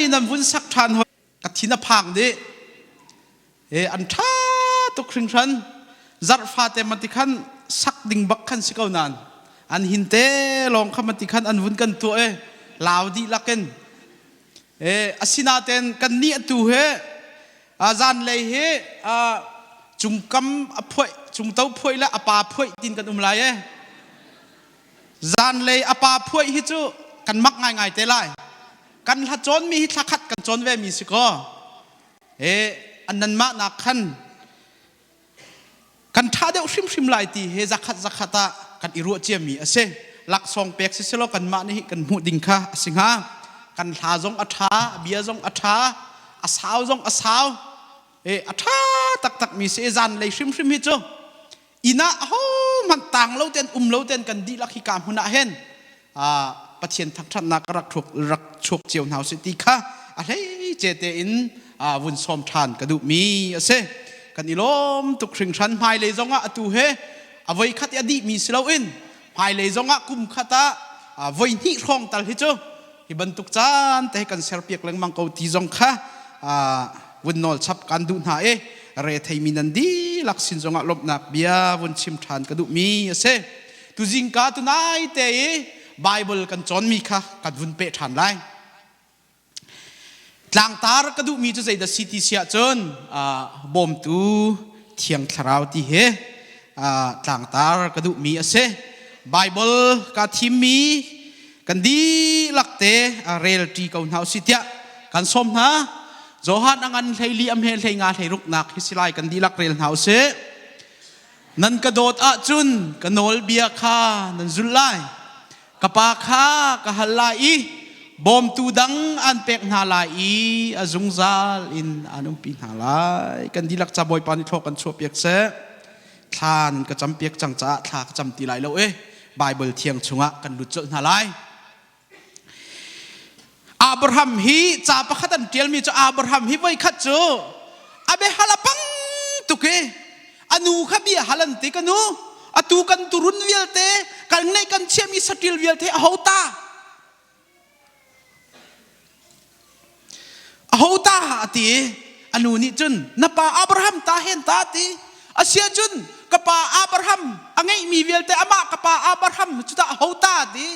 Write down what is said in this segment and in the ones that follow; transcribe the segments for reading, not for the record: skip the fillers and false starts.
In an vun sak ṭhan hoi. Ka thin a phang dih. E an ṭha tuk hringhran. Zarh fate mati khan sak ding bak khan si ko nain an hin te lawng kha mati khan an vun kan tuah e lau dihlak in. E asinaten kan nih atu he zanlei hi cungkam a phuaih cungto phuaih le a pa phuaih tin kan um lai e. Zanlei a pa phuaih hi cu kan mak ngaingai te lai. Kan hla cawnmi hi thla khat kan cawn ve mi si kaw. E an nanmah nak khan kan ṭha deuh hrimhrim lai ti he zakhat zakhat ah kan i ruah ciami a si. Laksawng pek si selaw kanmah nih kan hmuh ding kha a si hnga. Kan hla zong a ṭha, bia zong a ṭha, a sau zong a sau. E a ṭha taktak mi si. Zanlei hrimhrim hi cu inn ah ahohmanh tang lo ten um lo ten kan dihlak hi ka hmun ah hin Pathian thangṭhatnak rak rak chuak cio hna usih ti kha a hlei ce tein vun sawm ṭhan ka duhmi a si. Kan i lawm tuk hringhran. Hmailei zongah atu he a voi khat i a dihmi si loin hmailei zongah kum khat ah voi hnih hrawng tal hi cu hi bantuk caan te kan serpiak lengmang ko ti zong kha vun nawl chap kan duh hna i retheimi nan dihlak sin zongah lawmhnak bia vun chim ṭhan ka duhmi a si. Tuzingka tunai te i Bible kan cawnmi kha kan vun peh ṭhan lai. Tlangtar ka duhmi cu zeidah si ti si ahcun bawmtu Thiang Thlarau ti hi tlangtar ka duhmi a si. Bible ka thimmi kan dihlak te rel ṭi ko hna usih tiah kan sawm hna. Johan a ngan 14 a hme 15 16 nak hi si lai kan dihlak rel hna usih. Nan ka dawt ahcun ka nawlbia kha nan zulh lai. Ka pa kha ka hal lai i bawmtu dang an pek hna lai i a zungzal in aan umpi hna lai. Kan dihlak ca Bawipa nih thlawh kan chuahpiak seh. Thla nan ka campiak cang caah thla ka cam ti lai lo e. Bible thiang chungah kan lut colh hna lai. Abraham hi ca pakhat an ṭialmi cu Abraham hi voikhat cu a biahal a pang tuk i a nu kha bia hal an ti ka nu atu kan turun vialte kan ngeih kan chiahmi saṭil vialte aho ta aho ta a ti i a nu nih cun na pa Abraham ta hen ta a ti asia cun ka pa Abraham a ngeihmi vialte amah ka pa Abraham cu tah aho ta a ti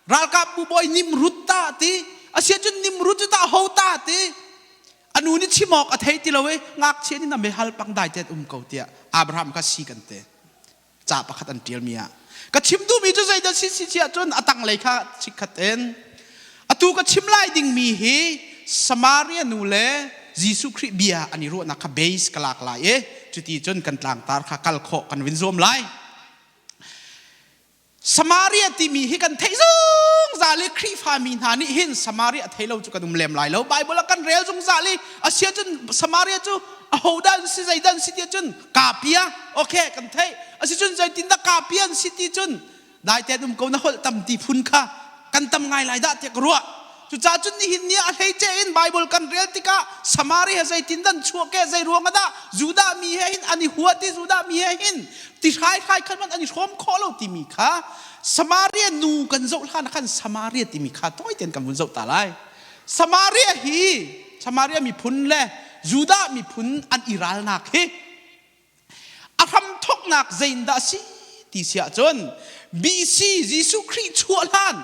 Ralkapbu bawi Nimrud ta ti asia cun Nimrud cu tah ho ta ti anu nih chim awk a thei ti lo i ngakchia nih na mehal pang dai te um ko tiah Abraham kha si kan te ca pakhat an tial mi ah ka chim duhmi cu zeidah si si si ahcun a tanglei kha chikkhat in atu ka chim lai dingmi hi Samaria nu le Jesuh Khrih bia an i ruahnak kha base ka lak lai i cuti cun kan tlangtar kha kal khawh kan vin zuam lai. Samaria timi hi kan theih zungzal i Khrihfami hna nih hin Samaria thei lo cu kan um lem lai lo. Bible ah kan rel zungzal i asia cun Samaria cu ahodah an si zeidah an si ti cun kapia okay kan theih asi cun zeitindah kapia an si ti cun dai te um ko na holh tam ti phun kha kan tam ngai lai dah tiah ka ruah. Cucaah cun nihin ni ah a hleice in Bible kan rel tikah Samaria zeitin dan chuah ke zei ruang dah Judah mi he hin an i huat i Judah mi he hin ti hrai hrai khan man an i hrawm khawh lo timi kha Samaria nu kan zoh hlan khan Samaria timi kha tawi tein kan vun zoh ta lai. Samaria hi Samaria miphun le Judah miphun an i ralnak hi A hramthawknak zeiindah a si ti si ahcun BC Jesuh Khrih chuah hlan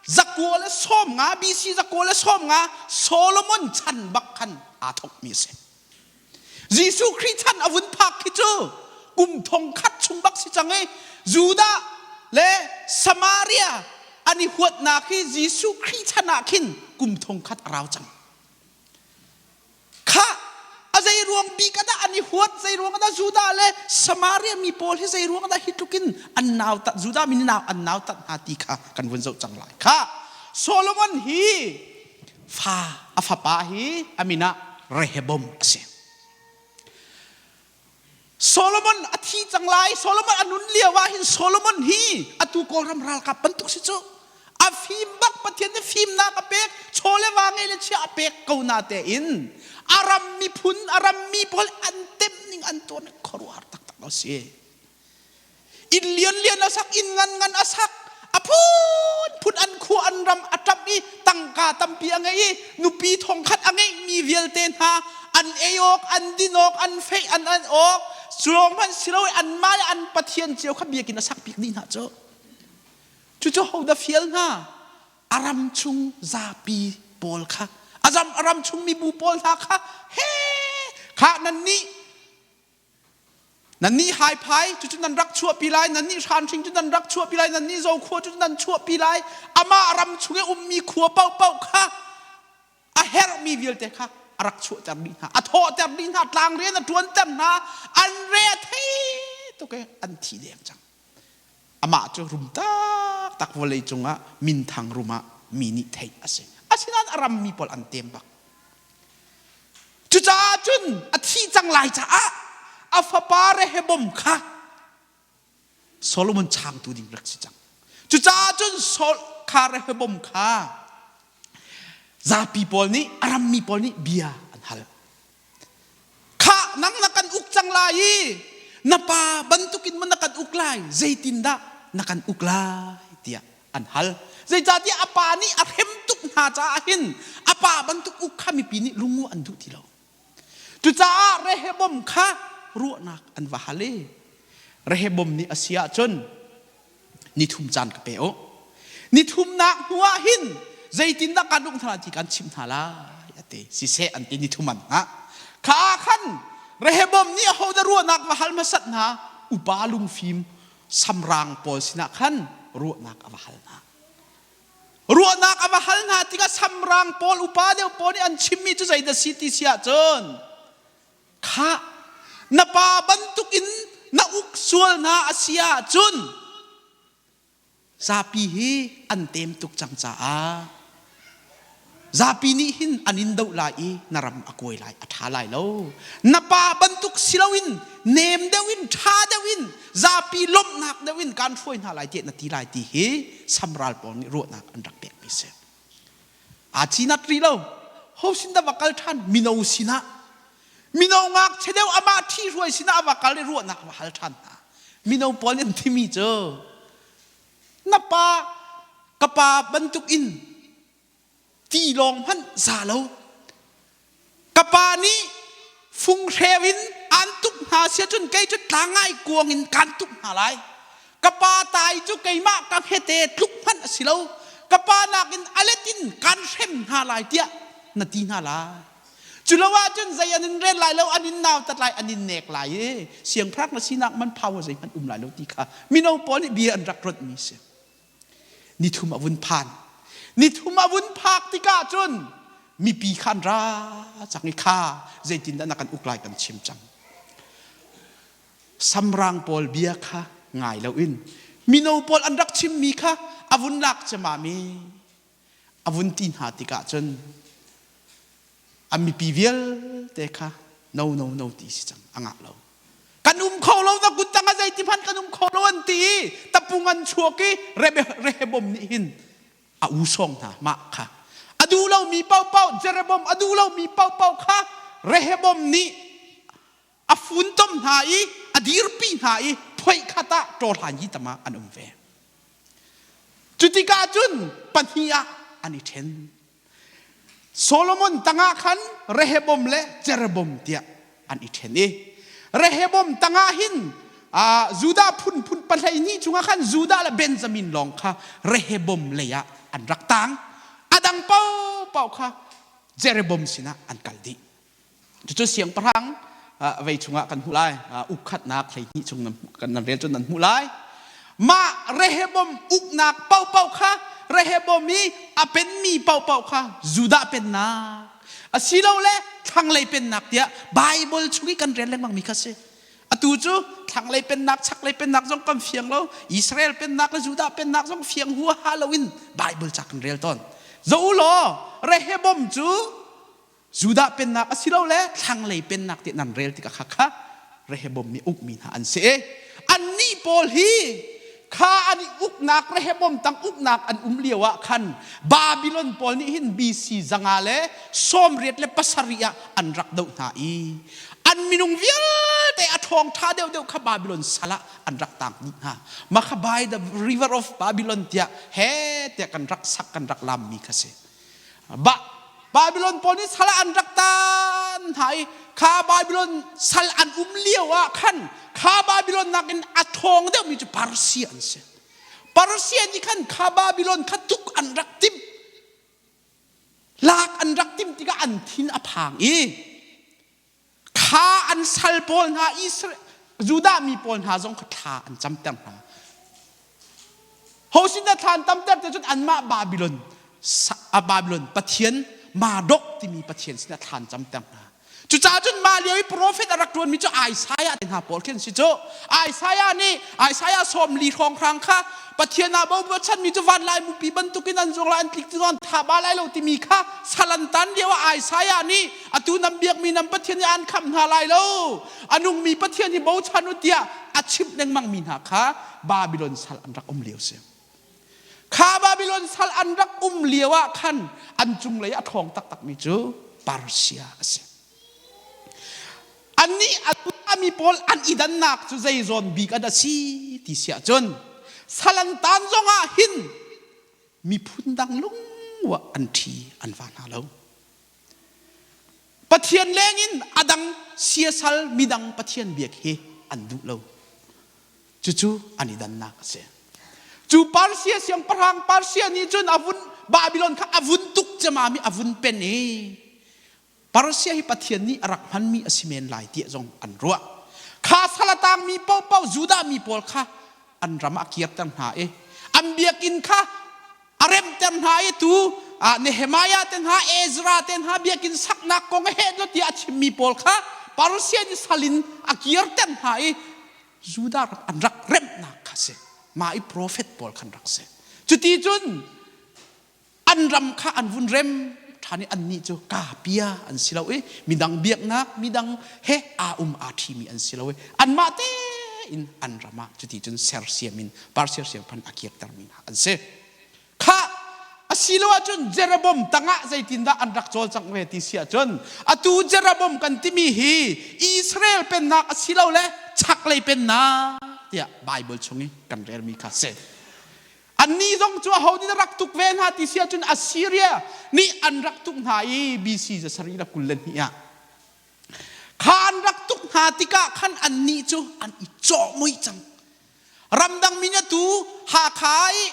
190 BC 190 Solomon chan bak khan aa thawkmi a si. Jesuh Khrih chan a vun phak khi cu kum thong khat chung bak si cang i Judah le Samaria an i huatnak hi Jesuh Khrih chan ah khin kum thong khat a rau cang. Khah, a zei ruang bik ah dah an i huat? Zei ruang ah dah Judah le Samaria mi pawl hi zei ruang ah dah hi tluk in an nautat Judah mi nih an nautat hna ti kha kan vun zoh cang lai. Khah, Solomon hi fa a fapa hi a min ah Rehoboam a si. Solomon a thi cang lai. Solomon a nun lio ah hin Solomon hi atu Kawlram ralkap bantuk si cu. A fim bak Pathian nih fimnak a pek, chaw le va ngei le chia a pek ko na tein a ram miphun, a ram mi pawl an temh ning an tuan khuaruahhar taktak a si. Inn lian lian a sak, inn ngan ngan a sak. A phunphun an khua an ram a ṭap i tangka tampi a ngei i nupi thongkhat a ngeihmi vialte hna an ei awk, an din awk, an feih an an awk, cu lawng hmanh si lo i anmah le an pathian cio kha biakinn a sakpiak dih hna cu. Cucu hodah fial hna? A ram chung zapi pawl kha a zam a ram chung mibu pawl hna kha he kha nannih nannih haiphai cucu nan rak chuahpi lai nannih hranhring cu nan rak chuahpi lai nannih zokhua cu nan chuahpi lai amah ram chung i ummi khua paohpaoh kha a herhmi vialte kha a rak chuahter dih hna a thawhter dih hna tlang rian a ṭuanter hna an re a thei tuk i an thi deng cang Amah cu rum taktak vawlei cungah minthang rum ah mi nih theih a si. Asinain a rammi pawl an tem bak. Cucaah cun a thih cang lai caah a fapa Rehoboam kha Solomon changtu ding rak si cang. Cucaah cun Saul kha Rehoboam kha zapi pawl nih a rammi pawl nih bia an hal. Khah nang na kan uk cang lai i na pa bantukin maw na kan uk lai zeitindah na kan uk lai tiah an hal. Zeicahtiah a pa nih a hrem tuk hna caah hin a pa bantuk uk kha mipi nih lungu an duh ti lo. Cucaah Rehoboam kha ruahnak an va hal i Rehoboam nih a si ahcun nithum caan ka pe u. Nithumnak hnu ah hin zeitindah kan uk hna ti kan chimh hna lai a ti. Siseh an ti nithum an hngah. Kha khan Rehoboam nih ahodah ruahnak va hal hmasat hna upa lungfim samrang pawl sinah khan ruahnak a va hal hna. Ruahnak a va hal hna tikah samrang pawl upa deuh pawl nih an chimmi cu zeidah si ti si ahcun Khah, na pa bantukin na uk sual hna a si ahcun zapi hi an tem tuk cang caah zapi nih hin an in doh lai i na ram a kuai lai a ṭha lai lo. Na pa bantuk si loin nem deuh in ṭha deuh in zapi lawmhnak deuh in kaan hruai hna lai tiah na ti lai ti hi samral pawl nih ruahnak an rak pekmi si. Aa cinat rih lo. Ho sin dah va kal ṭhan? Mino sinah. Mino ngakchia deuh amah ṭhihruai sinah a va kal i ruahnak va hal ṭhan hna. Mino pawl nih an timi cu na pa ka pa bantuk in ti lawng hmanh za lo. Ka pa nih funghreu in aan tuk hna si ahcun kei cu tlangai kuang in kaan tuk hna lai. Ka pa tai cu keimah ka hmete tluk hmanh a si lo. Ka pa nakin a let in kaan hrem hna lai tiah na ti hna lai. Cu lo ahcun zei an in rel lai lo, an in nautat lai, an in nek lai i siangpahrang na sinak man power zeihmanh um lai lo ti kha mino pawl nih bia an rak ronhmi a si. Nithum a vun phan. Nithum a vun phak tikah cun mipi kha an ra cang i kha zeitindah na kan uk lai kan chim cang. Samrang pawl bia kha ngai loin mino pawl an rak chimmi kha a vun lak ciammam i a vun ti hna tikah cun a mipi vialte kha no no no ti si cang a ngah lo. Kan um kho lo na kut tang ah zeiti hmanh kan um kho lo an ti i tapung an chuak i Rehoboam nih hin a u sawng hna mah kha a duh lomi paohpaoh Jeroboam a duh lomi paohpaoh kha Rehoboam nih a funtom hna i a dirpi hna i phoih khat ah ṭawhlan yi tam ah an um ve. Cutikah cun pahnih ah an i ṭhen. Solomon tangah khan Rehoboam le Jeroboam tiah an i ṭhen i Rehoboam tangah hin Judah phunphun pahleihnih chungah khan Judah le Benjamin lawng kha Rehoboam lei ah an rak tang. A dang paohpaoh kha Jeroboam sinah an kal dih. Cucu siangpahrang vei chungah kan hmuh lai. Ukkhatnak 12 chung kan nan rel cun nan hmuh lai. Mah Rehoboam uknak paohpaoh kha Rehoboam i a penmi paohpaoh kha Judah pennak asilole thlanglei pennak tiah Bible chung i kan rel lengmangmi kha si. Atu cu thlanglei pennak, chaklei pennak zong kan fiang lo. Israel pennak le Judah pennak zong fiang huaha loin Bible ca kan rel tawn. Zoh u law Rehoboam cu Judah pennak asilole thlanglei pennak ti nan rel tikah kha kha Rehoboam nih ukmi hna an si. Annih pawl hi kha an i uknak Rehoboam tang uknak an um lio ah khan Babylon pawl nih hin BC 187 ah an rak doh hna i an minung vialte. Vialte a ṭhawng ṭha deuhdeuh kha Babylon sal ah an rak taang dih hna. Mah kha by the river of Babylon tiah he tiah kan rak sak kan rak lammi kha si. Ba Babylon pawl nih sal ah an rak taan hna i kha Babylon sal an um lio ah khan kha Babylon nakin a ṭhawng deuhmi cu Persia an si. Persia nih khan kha Babylon kha tuk an rak timh. Lak an rak timh tikah an thin a phang i kha an sal pawl hna Israel Judah mi pawl hna zong kha thla an camter hna. Ho sin dah thla an tamter te cun anmah Babylon a Babylon pathian Marduk timi pathian sinah thla an camter hna. Cucaah cun mah lio i profet a rak ṭuanmi cu Isaiah te hna pawl khi an si cu. Isaiah nih Isaiah 40 hrawnghrang kha Pathian ah bochanmi cu vanlai mupi bantukin an zuang lai an tlik cu an tha ba lai lo timi kha sal an tan lio ah Isaiah nih atu nan biakmi nan Pathian nih an khamh hna lai lo a nungmi Pathian hi bochan u tiah a chimh lengmangmi hna kha Babylon sal an rak um lio si. Kha Babylon sal an rak um lio ah khan an cunglei a ṭhawng taktakmi cu Persia a si. Annih a mi pawl an i dannak cu zei zawn bik an a si ti si ahcun sal an tan zongah hin miphun dang lungwa an ṭhi an va hna lo. Pathian lengin a dang siasal midang Pathian biak hi an duh lo. Cucu an i dannak a si. Cu Persia siangpahrang Persia nih cun a vun Babylon kha a vun tuk ciamam i a vun pen i Persia hi Pathian nih a rak hmanmi a si men lai tiah zong an ruah. Kha sal a tangmi paohpaoh Judah mi pawl kha an ram ah a kirter hna i an biakinn kha a remter hna i tu Nehemiah te hna Ezra te hna biakinn saknak kong a heh tiah a chimmi pawl kha Persia nih sal in a kirter hna i Judah ram an rak remhnak kha si. Mah i profet pawl khan rak si. Cuti cun an ram kha an vun rem ṭhan i annih cu kapia an si lo i midang biaknak midang he aa um aa ṭhimi an si lo i anmah tein an ram ah cuti cun sersiam in Persia siangpahrang a kirtermi hna an si. Kha asilo ahcun Jeroboam tangah zeitindah an rak cawlcangh ve ti si ahcun atu Jeroboam kan timi hi Israel pennak asilole chaklei pennak tiah Bible chung i kan relmi kha si. Annih zong cu aho nih rak tuk ve hna ti si ahcun Assyria nih an rak tuk hna i BC 722 ah kha an rak tuk hna tikah khan annih cu an i cawhmui cang. Ramdang mi nih atu Hakha i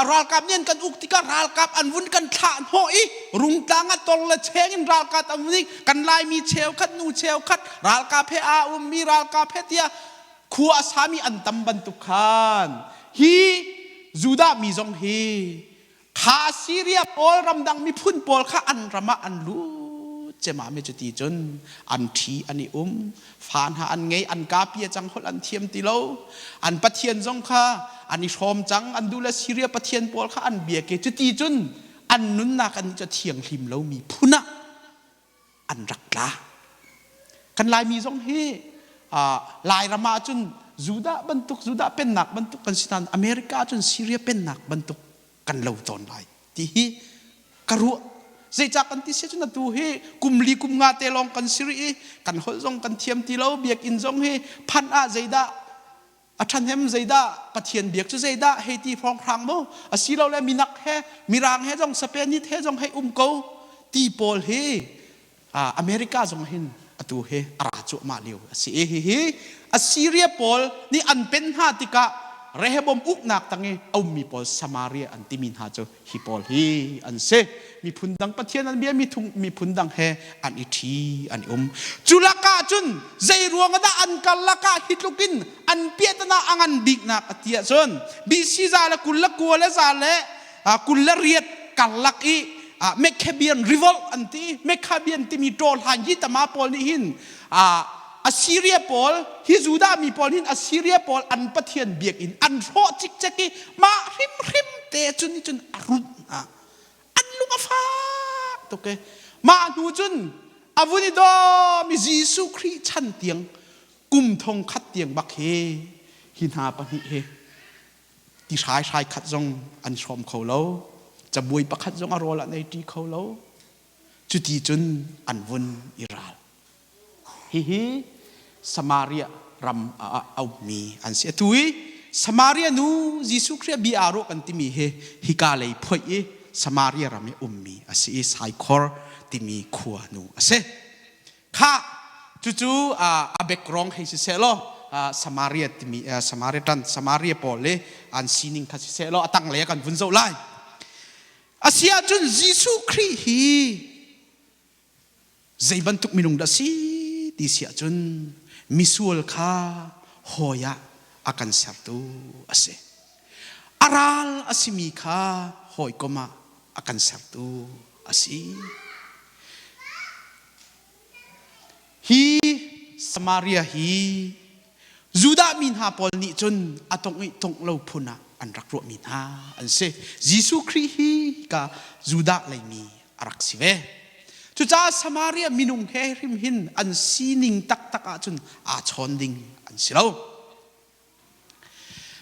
ralkap nih an kan uk tikah ralkap an vun kan thlah hnawh i Rungtlang ah tor le cheng in ralkap an vun i kan Laimi cheukhat nu cheukhat ralkap he aa ummi ralkap he tiah khua a sami an tam bantuk khan hi Judah mi zong hi Kha Siria pawl ramdang miphun pawl kha an ram ah an lut cemami cuti cun an ṭhi an i um fa hna an ngei an kapi a cang holh an thiam ti lo an pathian zong kha an i hrawm cang an duh le Siria pathian pawl kha an biak i cuti cun an nunnak an cu thianghlim lomi phun ah an rak tla. Kan Laimi zong hi Lairam ah cun Judah bantuk Judah pennak bantuk kan si nain America ah cun Syria pennak bantuk kan lo tawn lai ti hi ka ruah. Zeicah kan ti si cun atu hi kum li kum nga te lawng kan si rih i kan holh zong kan thiam ti lo biakinn zong hi phanh ah zeidah a ṭhahnem zeidah Pathian biak cu zeidah hei ti hrawnghrang mu asilole minak he mirang he zong Spain he zong hei um ko ti pawl hi America zong hin atu hi a ra cuahmah lio a si i hihi Assyria pawl nih an pen hna tikah Rehoboam uknak tang i a ummi pawl Samaria an timi hna cu hi pawl hi an si. Miphun dang Pathian an bia miphun dang he an i ṭhi an i um. Cu lakah cun zei ruang dah an karlak ah hi tluk in an piahtana a ngan biknak a ti ahcun BC za le 29 le za le 28 karlak i Maccabean revolt an ti. Maccabean timi ṭawhlan hi tama pawl nih hin Assyria pawl hi Judah mi pawl hin Assyria pawl an pathian biakinn an hrawh cikcek i mah hrimhrim te cun nih cun a runh hna an lung a fak tuk i mah hnu cun a vun i dawm i Jesuh Khrih chan tiang kum thong khat tiang bak hi hi hna pahnih hi ti hrai hrai khat zong an hrawm kho lo cabuai pakhat zong a rawl an ei ṭi kho lo cuti cun an vun i ral Hihi. Samaria ram ah a ummi an si. Atu i Samaria nu Jesuh Khrih bia aa ruah kan timi hi hika lei phoih i Samaria ram i ummi a si i Saikhor timi khua nu a si. Kha cucu a background hei si seh law Samaria timi Samaritan Samaria pawl i an sining kha si seh law a tanglei ah kan vun zoh lai. A si ahcun Jesuh Khrih hi zei bantuk minung dah si ti si ahcun misual kha hawi ah a kan sertu a si. A ral a simi kha hawikom ah a kan sertu a si. Hi Samaria hi Judah mi hna pawl nih cun a tongh i tongh lo phun ah an rak ruahmi hna an si. Jesuh Khrih hi ka Judah leimi a rak si ve. Cucaah Samaria minung he hrim hin an sining taktak ahcun aa chawn ding an si lo.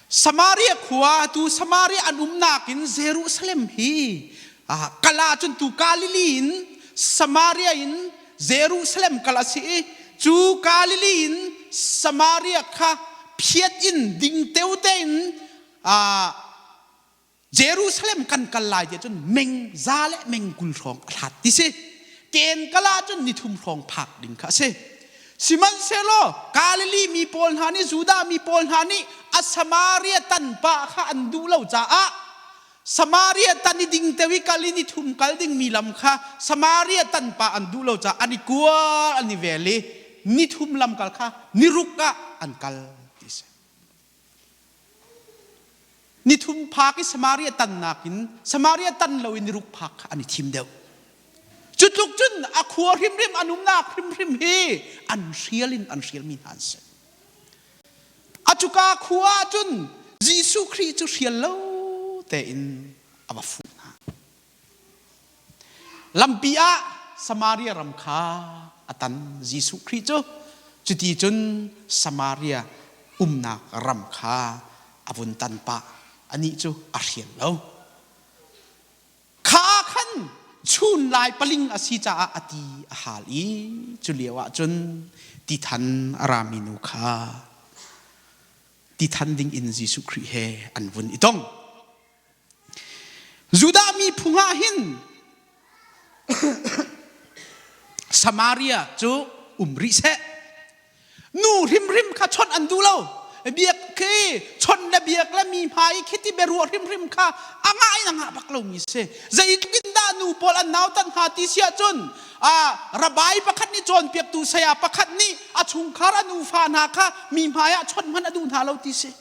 Samaria khua tu Samaria an umnak in Jerusalem hi kal ahcun tu Galilee in Samaria in Jerusalem kal a si i cu Galilee in Samaria kha phiat in dingteu tein Jerusalem kan kal lai ti ahcun meng za le meng 20 hrawng a hlat ti si. Ken kal ahcun nithum hrawng phak ding kha a si. Sihmanhsehlaw Galilee mi pawl hna nih Judah mi pawl hna nih a Samaria tan pah kha an duh lo caah Samaria tan i ding teu i kal i nithum kal ding mi lam kha Samaria tan pah an duh lo caah an i kual an i vel i nithum lam kal kha niruk ah an kal ti si. Nithum phak i Samaria tannak in Samaria tan lo in niruk phak kha an i thim deuh. Cu tluk cun a khua hrimhrim an umnak hrimhrim hi an hrial in an hrialmi hna an si. A cuka khua ah cun Jesuh Khrih cu hrial lo tein a va fuh hna. Lampi ah Samaria ram kha a tan Jesuh Khrih cu cuti cun Samaria umnak ram kha a vun tan pah. Anih cu a hrial lo. Kha ah khan chun lai paling a si caah a ti a hal i cu lio ah cun tithan a rami nu kha tithan ding in Jesuh Khrih he an vun i tong. Judah mi phung ah hin Samaria cu um rih seh. Nu hrimhrim kha chawnh an duh lo. Biak khi chawnh le biak le mi hmai i khiti biaruah hrimhrim kha a ngah in a ngah bak lomi si. Zeitluk in dah nu pawl an nautat hna ti si ahcun rabai pakhat nih cawnpiaktu saya pakhat nih a chungkhar a nufa hna kha mi hmai ah chawnh hmanh a duh hna lo ti si.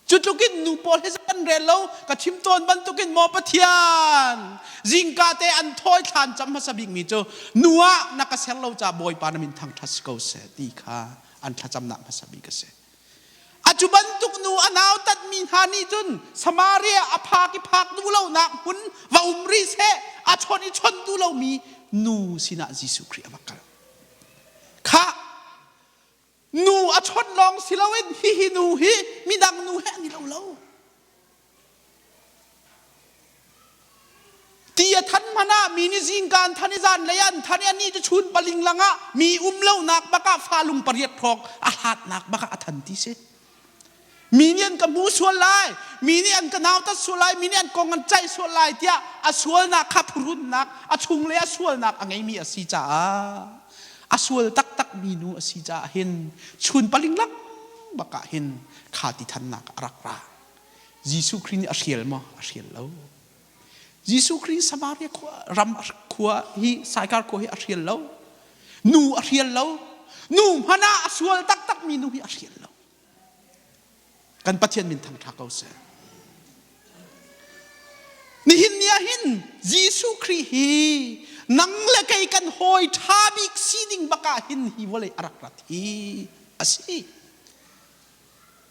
Cu tlukin nu pawl hi an rel lo ka chim tawn bantukin maw Pathian zingka te an thawi thlan cam hmasa bikmi cu nu ah na ka ser lo ca Bawipa na min thangṭhat si ko seh ti kha an thlacamnak hmasa bik a si. A cu bantuk nu a nautatmi hna nih cun Samaria a phak i phak duh lonak hmun va um rih seh a chawnh i chawnh duh lomi nu sinah Jesuh Khrih a va kal. Khah Nu a chawnh lawng si loin hihi nu hi midang nu he an i lo lo. Ti a than hmanh ah mi nih zingka an than i zanlei an than i anih cu chun paling langah mi um lonak bakah fa lung pariat hrawng a hlatnak bakah a than ti si. Mi nih an ka hmu sual lai, mi nih an ka nautat sual lai, mi nih an kong an ceih sual lai tiah a sualnak kha phuhrunnak, a chunglei a sualnak a ngeimi a si caah a sual taktakmi nu a si caah hin chun paling lang bak ah hin kha ti thannak a rak ra. Jesuh Khrih nih a hrial maw? A hrial lo. Jesuh Khrih Samaria khua ram khua hi Saikar khua hi a hrial lo. Nu a hrial lo. Nu hmanh ah a sual taktakmi nu hi a hrial lo. Kan Pathian min thangṭha ko seh. Nihin ni ah hin Jesuh Khrih hi nang le kei kan hawi ṭha bik si ding bak ah hin hi vawlei a rak rat hi a si.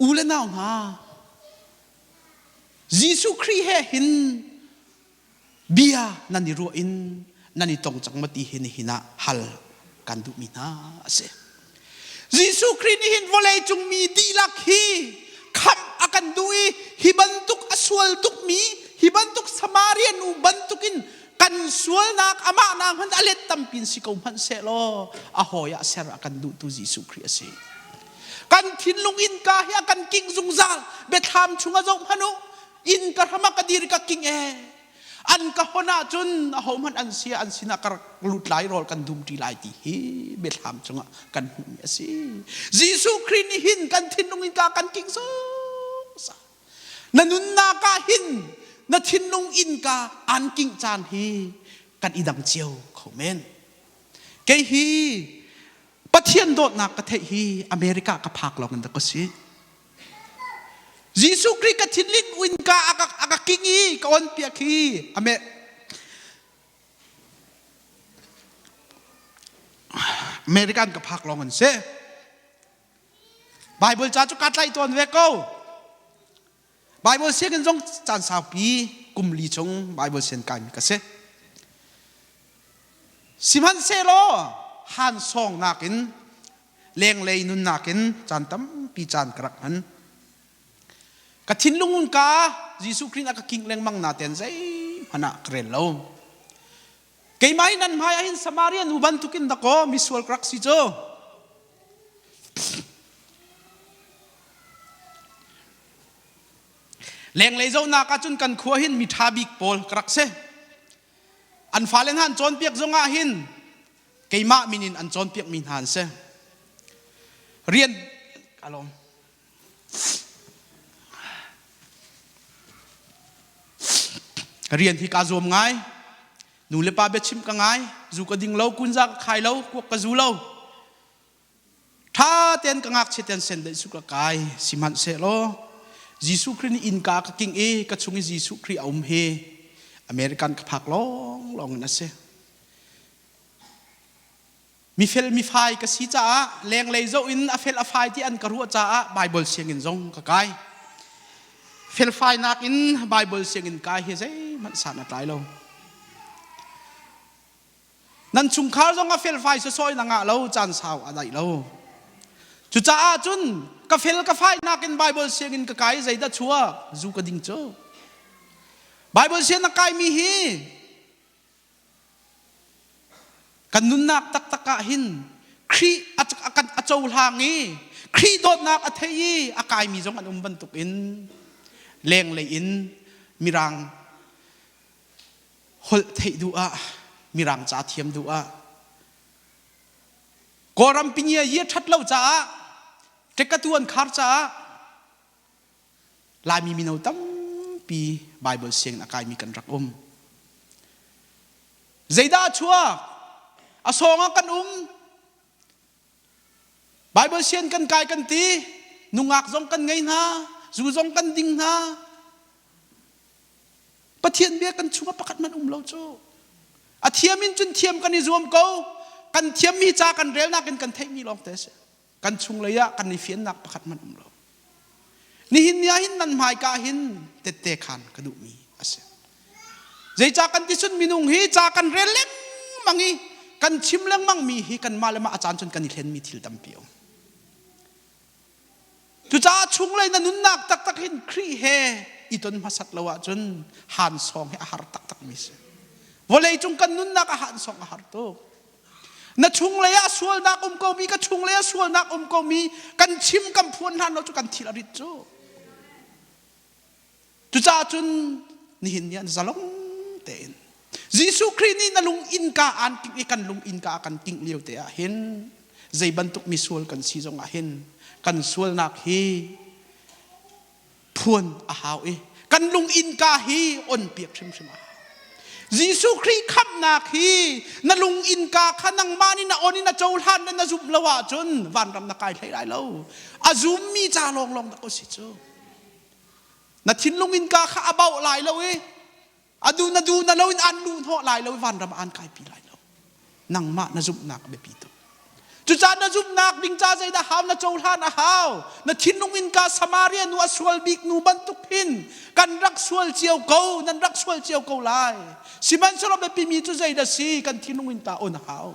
U le nau hna, Jesuh Khrih he hin bia nan i ruah in nan i tong cang ma ti hi nihin ah hal kan duhmi hna a si. Jesuh Khrih nih hin vawleicung mi dihlak hi khamh a kan duh i hi bantuk a sual tukmi hi bantuk Samaria nu bantukin. Kan sualnak amah nak hmanh a let tampi in si ko hmanh sehlaw a hawi ah ser a kan duhtu Jesuh Khrih a si. Kan thinlung innka hi a kan kingh zungzal. Biathlam chungah zoh hmanh u. Innka hram ah ka dir i ka king ee. An ka hon ahcun ahohmanh an si an sinah ka rak lut lai rawl kan dum ṭi lai ti hi biathlam cungah kan hmuhmi a si. Jesuh Khrih nih hin kan thinlung innka kan kingh zungzal. Na nunnak ah hin na thinlung innka aan kingh caan hi kan i dang cio kho men. Kei hi Pathian dawtnak ka theih hi America ka phak lawng in dah ka si. Jesuh Khrih ka thinlung innka a ka, a ka king i ka on piak hi ame American ka phak lawng an si. Bible ca cu kaa tlaih tawn ve ko. Bible sianginn zong caan saupi kum li chung Bible sian kaimi ka si. Sihmanhsehlaw han sawng nakin lenglei nunnak in caan tampi caan ka rak hman. Ka thinlung ka Jesuh Khrih a ka king lengmang naten zeihmanh ah ka rel lo. Keimah hi nan hmai ah hin Samaria nu bantukin dakaw misual ka rak si cu. Lenglei zohnak ahcun kan khua hin mi ṭha bik pawl ka rak si. An fale hna an cawnpiak zongah hin keimah min in an cawnpiakmi hna an si. Rian alawm. Rian hi kaa zuam ngai. Nu le pa biachim ka ngai. Zu ka ding lo, kunza ka khai lo, kuak ka zu lo. Ṭha tein ka ngakchia tein sen dei su ka kai. Sihmanhsehlaw Jesuh Khrih nih innka ka king i ka chung i Jesuh Khrih a um hi American ka phak lawng lawng in a si. Mifel mifai ka si caah lenglei zoh in a fel a fai ti an ka ruah caah Bible sianginn zong ka kai. Felfainak in Bible sianginn kai hi zeihmanh san a tlai lo. Nan chungkhar zong a felfai sawsawh in a ngah lo, caan sau a daih lo. Cucaah cun ka fel ka fainak in Bible sianginn ka kai zeidah chuak? Zu ka ding cu. Bible sianginn a kaimi hi Kan nunnak taktak ah hin Khrih a kan a cohlang i Khrih dawtnak a thei i a kaimi zong an um bantukin lenglei in Mirang holh theih duh ah Mirang ca thiam duh ah Kawlram pingia yi a ṭhat lo caah ṭekatu an khar caah Laimi mino tampi Bible sianginn a kaimi kan rak um. Zeidah a chuak? A sawng ah kan um. Bible sian kan kai kan ti. Nungak zong kan ngei hna. Zu zong kan ding hna. Pathian bia kan chungah pakhat hmanh um lo cu. A thiam in cun thiam kan i zuam ko. Kan thiammi ca kan relnak in kan theihmi lawng te a si. Kan chunglei ah kan i fiannak pakhat hmanh um lo. Nihin ni ah hin nan hmaika hin tette khan ka duhmi a si. Zeicah kan ti cun minung hi ca kan rel lengmang i kan chim lengmang mi hi kanmah le mah a caan cun kan i hlenmi thil tampi a um. Cucaah chunglei na nunnak taktak hin Khrih he i ton hmasat lo ahcun hansawng hi a har taktakmi si. Vawlei cung kan nunnak ah hansawng a har tuk. Na chunglei ah sualnak um komi, ka chunglei ah sualnak um komi kan chim kan phuan hlan lo cu kan thil a rit cu. Cucaah cun nihin ni ah zalong tein Jesuh Khrih nih na lung innka aan tingh i kan lung innka a kan tingh lio te ah hin zei bantuk misual kan si zong ah hin kan sualnak hi phuan a hau i kan lung innka hi on piak hrimhrim a hau. Jesuh Khrih khamhnak hi na lung innka kha nangmah nih na on in na cohlan le na zumh lo ahcun vanram na kai hlei lai lo. A zummi ca lawnglawng dah ko si cu. Na thinlung innka kha a bauh lai lo i a du na du na lo in an luh hnawh lai lo i vanram ah an kaipi lai lo. Nangmah na zumhnak a biapi tuk. Cucaah na zumhnak ding ca zeidah hau na cohlan a hau. Na thinlung innka Samaria nu a sual bik nu bantuk hin kan rak sual cio ko, nan rak sual cio ko lai. Sihmanhsehlaw biapimi cu zeidah si kan thinlung innka on a hau.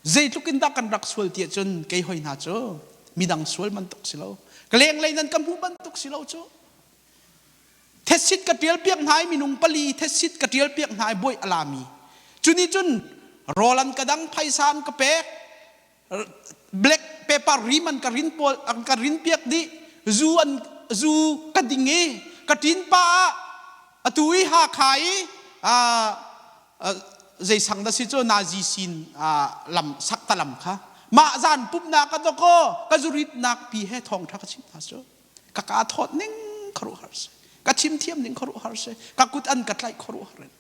Zeitluk in dah kan rak sual ti ahcun kei hoi hna cu midang sual bantuk si lo. Ka lenglei nan ka hmuh bantuk si lo cu. Thetsit ka ṭial piak hna i minung pali thetsit ka ṭial piak hna i buai a lami. Cu nih cun rawl an ka dang, phaisa an ka pek, black paper rim an ka rin pawl an ka rin piak dih, zu an zu ka ding i ka ṭin pa ah atu i Hakha i zei sang dah si cu nazi sin lam sakta lam kha mah zan pumhnak ka dawkaw ka zuritnak pi he thawngṭha ka chim hna cu. Ka kaa thawt ning khuaruahhar si. Ka chim thiam ning khuaruahhar si. Ka kut an ka tlaih khuaruahhar in.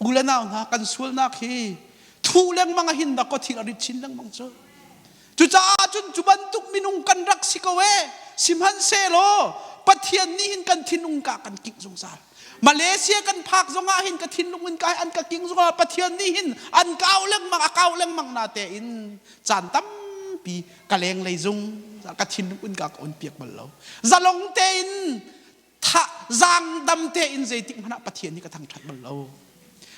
U le nau hna kan sualnak hi thu lengmang a hin dak ko thil a rit chin lengmang cu. Cucaah cun cu bantuk minung kan rak si ko ee. Sihmanhsehlaw Pathian nih hin kan thinlung ka kan kingh zungzal. Malaysia kan phak zongah hin ka thinlung in ka an ka king zongah Pathian nih hin an kau lengmang a kau lengmang na tein caan tampi ka lenglei zung ka thinlung un ka ka on piak bal lo. Zalong tein tha zaang dam tein zeitik hmanh ah Pathian hi ka thangṭhat bal lo.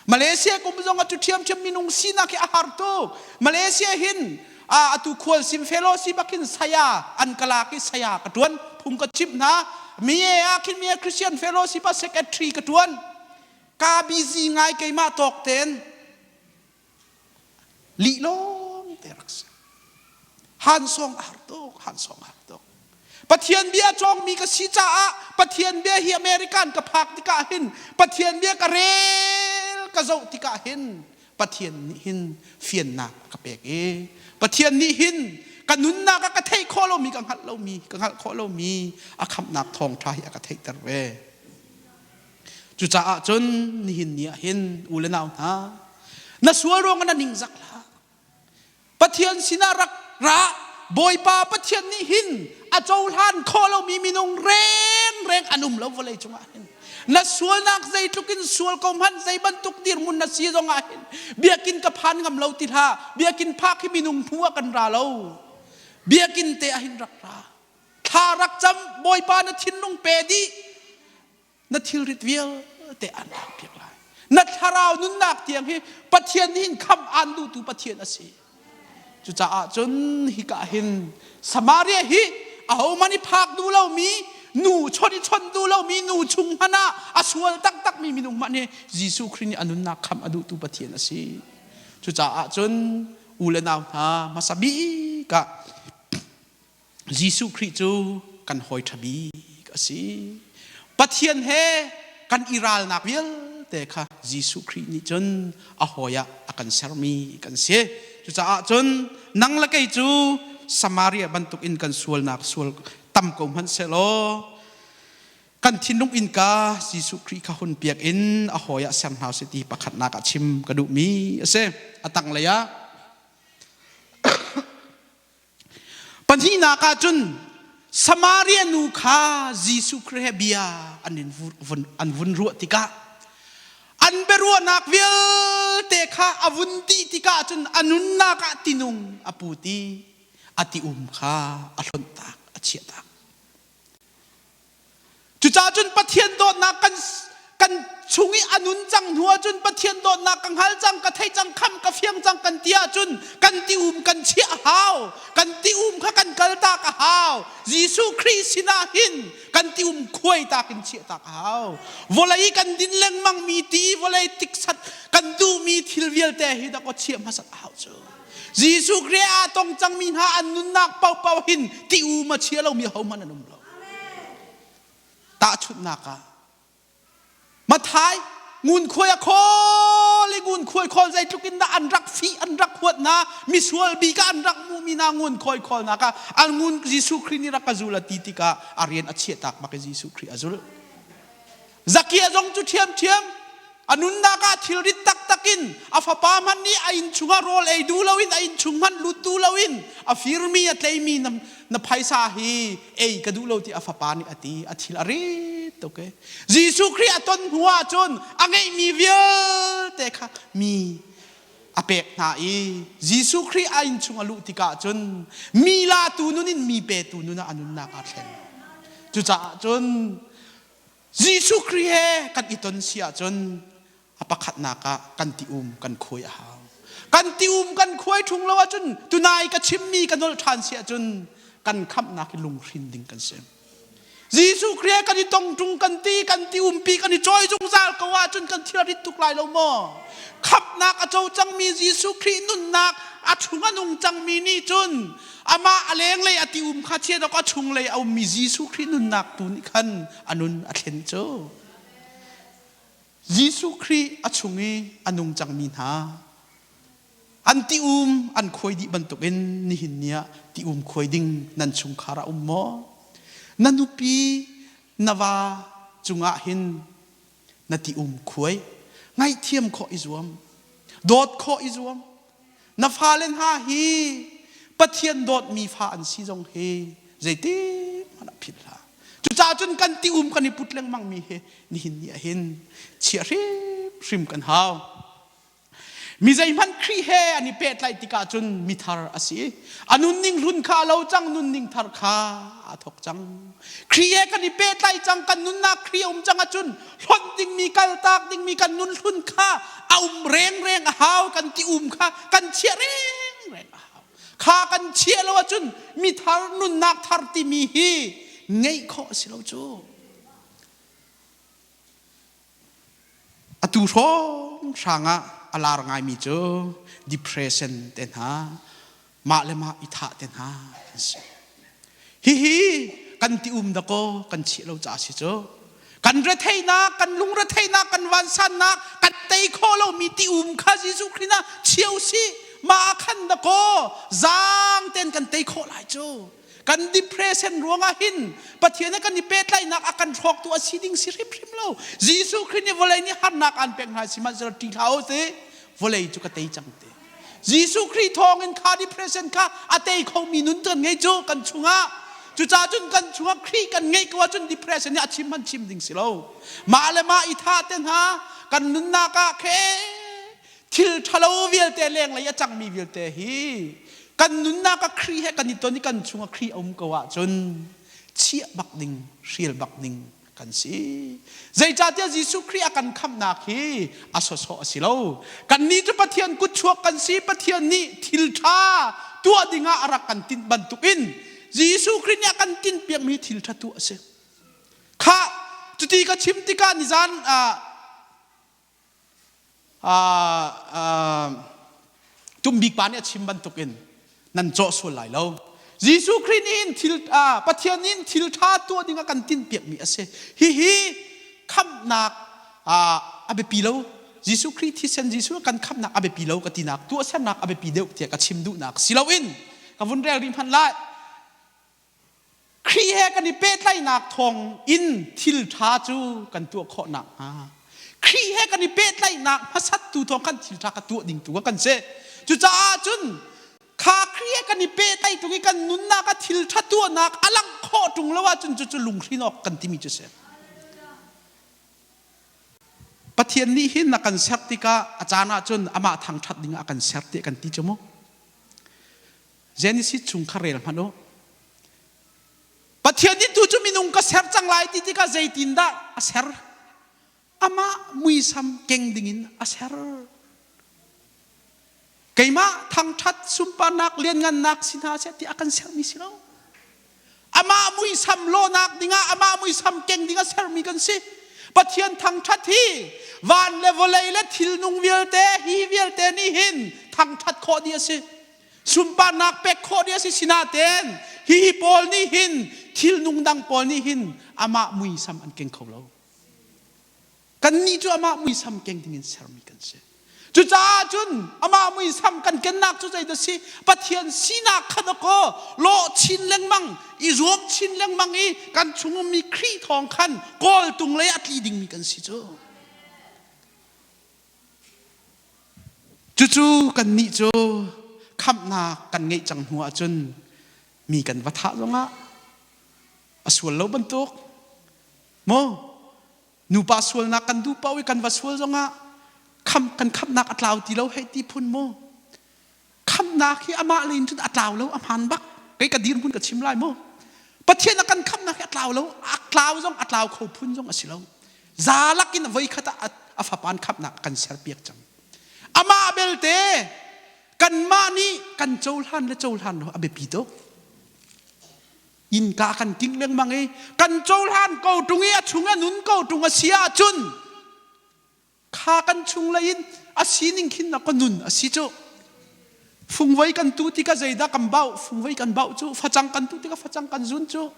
Malaysia kum zong ah cu ṭhiamṭhiam minung sinak hi a har tuk. Malaysia hin atu khual sim fellowship ah khin saya an ka lak i saya ka ṭuan phung ka chimh hna. Mie ah khin mie Christian fellowship ah secretary ka ṭuan. Ka busy ngai keimah tawk ten. Lih lawng te rak si. Han song a har tuk, han song a har tuk. Pathian bia cawngmi ka si caah Pathian bia hi American ka phak tikah hin Pathian bia ka rel ka zoh tikah hin Pathian nih hin fiannak a ka pek i Pathian nih hin ka nunnak ah ka theih khawh lomi ka hngalh lomi ka hngalh khawh lomi a khamhnak thawngṭha hi a ka theihter ve. Cucaah cun nihin ni ah hin u le nau hna, na sual ruangah na ningzak hlah. Pathian sinah rak ra. Bawipa Pathian nih hin a cohlan khawh lomi minung rengreng an um lo vawlei cungah hin. Na sualnak zeitluk in sual ko hmanh zei bantuk dirhmun na si zongah hin biakinn ka phan ngam lo ti hlah. Biakinn phak hi minung hmu ah kan ra lo. Biakinn te ah hin rak ra. Thla rak cam Bawipa na thinlung pe dih. Na thilrit vialte aan lakpiak lai. Na thlarau nunnak tiang hi Pathian nih hin khamh aan duhtu Pathian a si. Cucaah cun hika hin Samaria hi ahohmanh i phak duh lomi nu chawnh i chawnh duh lomi nu chung hmanh ah a sual taktakmi minung hmanh hi Jesuh Khrih nih a nunnak khamh a duhtu Pathian a si. Cucaah cun u le nau hna hmasa bik ah Jesuh Khrih cu kan hawi ṭha bik a si. Pathian he kan i ralnak vialte kha Jesuh Khrih nih cun a hawi ah a kan sermi kan si. Cucaah cun nang le kei cu Samaria bantukin kan sualnak sual tam ko hmanh sehlaw kan thinlung innka Jesuh Khrih kha hun piak in a hawi ah ser hna usih ti pakhatnak ah chim ka duhmi a si. A tanglei ah Pahnihnak ah cun Samaria nu kha Jesuh Khrih he bia an, in vun, an vun ruah tikah an biaruahnak vialte kha a vun dih tikah cun a nunnak ah tinung a put i a ti um kha a hlonhtak a chiahtak. Cucaah cun Pathian dawtnak kan kan chung i a nun cang hnu ahcun Pathian dawtnak ka hngal cang, ka thei cang, kham ka fiang cang kan ti ahcun kan ti um kan chiah a hau. Kan ti um kha kan kaltak a hau. Jesuh Khrih sinah hin kan ti um khuai tak in chiah tak a hau. Vawlei kan din lengmang mi ti, vawlei tiksat kan duhmi thil vialte hi dak aw chiah hmasat a hau cu. Jesuh Khrih aa tong cangmi hna an nunnak paohpaoh hin ti um a chia lomi ahohmanh an um lo. Tahchunhnak ah Mathai ngunkhuai a khawl i ngunkhuai khawl zeitluk in dah an rak fih an rak huat hna misual bik ah an rak hmuhmi hna ngunkhuai khawlnak ah an ngun Jesuh Khrih nih rak ka zul a ti tikah a rian a chiahtak bak i Jesuh Khrih a zulh. Zakia zong cu ṭhiamṭhiam a nunnak ah thilrit taktak in a fapa hmanh nih a inn chungah rawl ei duh loin a inn chung hmanh lut duh loin a firmi a tleimi na, na phaisa hi ei ka duh lo ti a fapa nih a ti a thil a rit tuk e Jesuh Khrih a ton hnu ah cun a ngeihmi vialte kha mi a pek hna i Jesuh Khrih a inn chung a luh tikah cun mi latu nun in mi petu nun ah a nunnak aa thlen cucaah cun Jesuh Khrih he kan i ton si ahcun a pakhatnak ah kan ti um kan khuai a hau. Kan ti um kan khuai ṭhung lo ahcun tunai ka chimmi ka nolh ṭhan si ahcun kan khamhnak hi lunghrin ding kan si. Jesuh Khrih kan i tong ṭung kan ti kan ti umpi kan i cawi zungzal ko ahcun kan thil a rit tuk lai lo maw? Khamhnak a co cangmi Jesuh Khrih nunnak a chung a nung cangmi nih cun amah a lenglei a ti um kha chia dawk a chunglei a ummi Jesuh Khrih nunnak tu nih khan a nun a thlen cu. Jesuh Khrih a chung i a nung cangmi hna An ti-um an khuai dih bantukin nihin ni ah ti-um khuai ding nan chungkhar ah um maw? Na nupi, na va cungah hin na ti-um khuai. Ngaihthiam khawh i zuam. Dawt khawh i zuam. Na fale hna hi Pathian dawtmi fa an si zong hi zeitik hmanh ah philh hlah. Cucaah cun kan ti-um kan i put lengmangmi hi nihin ni ah hin chiah hrimhrim kan hau. Mi zeihmanh Khrih he an i pehtlaih tikah cun mithar a si. A nunning hlun kha a lo cang, nunning thar kha aa thawk cang. Khrih he kan i pehtlaih cang, kan nunnak Khrih a um cang ahcun hlonh dingmi, kaltak dingmi kan nun hlun kha a um rengreng a hau, kan ti um kha kan chiah rengreng a hau. Kha kan chiah lo ahcun mithar nunnak thar timi hi ngeih khawh a si lo cu. Atu hrawnghrang ah a lar ngaimi cu depression te hna, mah le mah i thah te hna an si. Hihi kan ti um dakaw kan chih lo caah si cu. Kan retheihnak, kan lungretheihnak, kan vansannak, kan tei khawh lomi ti um kha Jesuh Khrih ah chia usih. Mah ah khan dakaw zaang tein kan tei khawh lai cu. Kan depression ruangah hin Pathian he kan i pehtlaihnak a kan hrawktu a si ding si hrimhrim lo. Jesuh Khrih nih vawlei nih harnak aan pek hna sihmanhsehlaw ṭih hlah u ti vawlei cu ka tei cang ti. Jesuh Khrih thawngin kha depression kha a tei khomi nun kan ngei cu kan chungah. Cucaah cun kan chungah Khrih kan ngeih ko ahcun depression nih a chim hmanh chim ding si lo. Mah le mah i thah te hna kan nunnak ah khe thil ṭhalo vialte lenglei a cangmi vialte hi kan nunnak ah Khrih he kan i ton i kan chungah Khrih a um ko ahcun chiah bak ding hrial bak ding kan si. Zeicahtiah Jesuh Khrih a kan khamhnak hi a sawsawh a si lo. Kannih cu Pathian kutchuak kan si. Pathian nih thil ṭha tuah dingah a rak kan tinh bantukin Jesuh Khrih nih a kan tinhpiakmi thil ṭha tuah a si. Khah cuti ka chim tikah nizan Tumbik pa nih a chim bantukin nan cawh sual lai lo. Jesuh Khrih nih hin thil Pathian nih thil ṭha tuah ding a kan tinhpiakmi a si. Hihi khamhnak a biapi lo. Jesuh Khrih thisen Jesuh kan khamhnak a biapi lo ka tinak tuahsernak a biapi deuh tiah ka chim duhnak si loin ka vun rel rih hmanh lai. Khrih he kan i pehtlaihnak thawng in thil ṭha cu kan tuah khawh nakhnga Khrih he kan i pehtlaihnak hmasattu thawng khan thil ṭha ka tuah ding tu kan si. Cucaah cun kha Khrih he kan i pehtlaih tung i kan nunnak ah thil ṭha tuahnak a langh khawh ṭung lo ahcun cucu lunghrin awk kan timi cu si. Pathian nih hin a kan ser tikah a caan ahcun amah thangṭhat dingah a kan ser tiah kan ti cu mu. Genesis chung kha rel hmanh u. Pathian nih tu cu minung ka ser cang lai ti tikah zeitindah a ser? Amah muisam keng dingin a ser. Keimah thangṭhat sunparnak lianngannak si hna seh ti a kan sermi si lo. Amah muisam lawhnak dingah amah muisam keng ding a sermi kan si. Pathian thangṭhat hi van le vawlei le thilnung vialte hi vialte nih hin thangṭhat khawh dih a si. Sunparnak pek khawh dih a si sinaten hihi pawl nih hin thilnung dang pawl nih hin amah muisam an keng kho lo. Kannih cu amah muisam keng dingin sermi kan si. Cucaah cun amah muisam kan kennak cu zeidah si? Pathian sinak kha dakaw lawh chin lengmang, i zuam chin lengmang i kan chung ummi Khrih thawng khan kawltung lei a tli dingmi kan si cu. Cucu kannih cu khamhnak kan ngeih cang hnu ahcun mi kan va thah zongah a sual lo bantuk maw nupa sualnak kan duh paoh i kan va sual zongah kham kan khamhnak a tlau ti lo hei ti phun maw khamhnak hi amah le in cun a tlau lo a hmaan bak kei ka dirhmun ka chim lai maw Pathian a kan khamhnak hi a tlau lo a tlau zong a tlau kho phun zong a si lo zalak in voi khat ah a fapan khamhnak a kan serpiak cang amah belte kanmah nih kan cohlan le cohlan lo a biapi tuk. Innka kan king lengmang i kan cohlan ko ṭung i a chung a nun ko ṭung a si ahcun kha kan chunglei in a sining khin na ka nun a si cu. Fungvei kan tu tikah zeidah kan bauh? Fungvei kan bauh cu facang kan tu tikah facang kan zun cu.